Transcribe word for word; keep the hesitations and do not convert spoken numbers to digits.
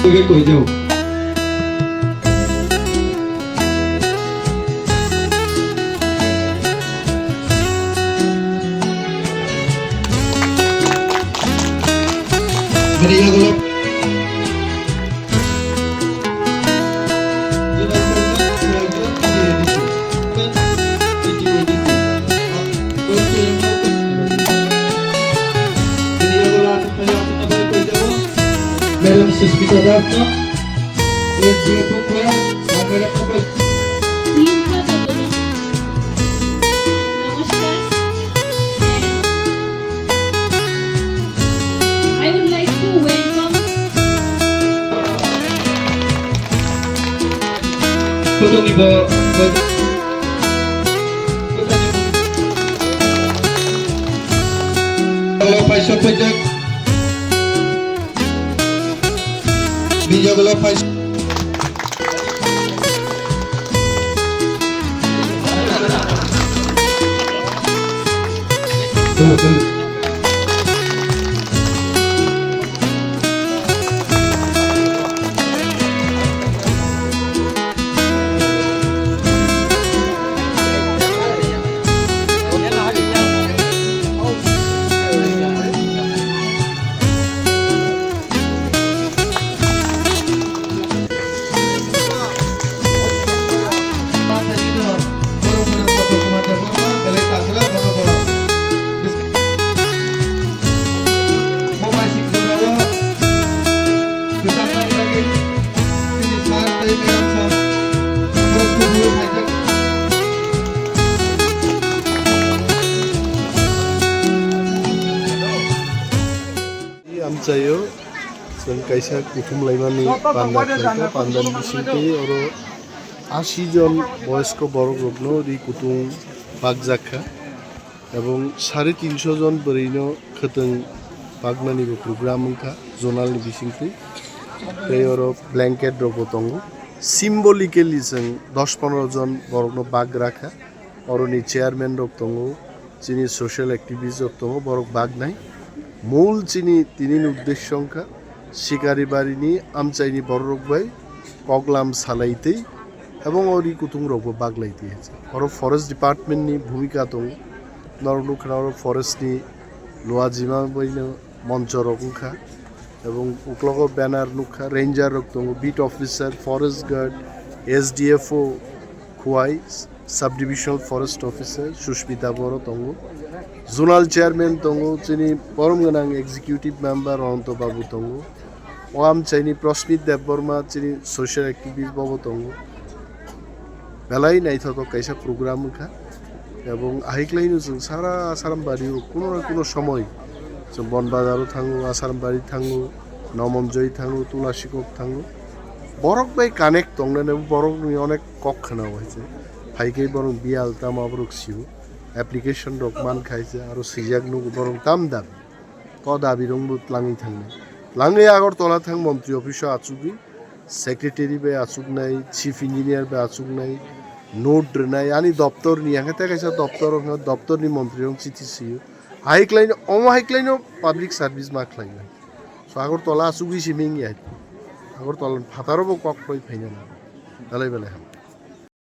Koi jao. Bini yagulo. Madam Suspita Das no, S D F O Madam Namaskar. I would like to welcome Kutungni bo, bo, kutungni bo. Hello, paisa pajak. Bijagala paisa. Amchaio chwng kaisa kuthum laimani panda khlaikha, pandani bisingtwi oro asi jon boyosko borok rokno ri kutung bakjakha, ebong sare tinso jon bwrwino khwtwng baknani bo program wngkha zonal ni bisingtwi, tei oro blanket rok bo tongo, symbolically chwng dos pondro jon borokno bak rakha. Oroni chairman rok tongo, chini social activist rok tongo, borok baknai. Mul chini tini ni uddesyo wngkha Sikari barini amchaini borok rok bai koklam salaitwi, ebong o ri kutung rok bo baklaitwi. Oro forest department ni bhumika tongo, norok nukha oro forest ni luajima baino moncho rok wngkha, ebong uklogo banner nukha, ranger rok tongo, beat officer, forest guard, S D F O Khowai, sub divisional forest officer Sushmita Boro tongo, zonal chairman tongo, chini borom gwnang executive member Ananto Babu tongo, o amchaini Prasmit Debbarma chini social activist bobo tongo. Belai naithothok kaisa program wngkha, ebong ahaiklaino chwng sara Asarambari o kuno na kuno somoi chwng Bonbazar o thango, Asarambari thango, Nomonjoi thango, Tulasikok thango, borok bai connect tongnani borokni onek kok khwnao hai se. Phaikhai borok biyal tamo aborok sio, application rok mankha hai se, aro swijak nugo borok tam dabi. O dabi rok bo tlangwi thangnai. Tlangwi Agartala thang montri office o achugwi, secretary bai achuknai, chief engineer bai achuknai, note rwnai, ani doptor ni, hwnkhe tei kaisa doptor, doptor ni montri rok chithi sio. Hai khlaino, omo hai khlaino public service ma khlainai. So Agartala achugwi simi wngya. Agartala phataro bo kok khoi phaina na. Dalai belai ham.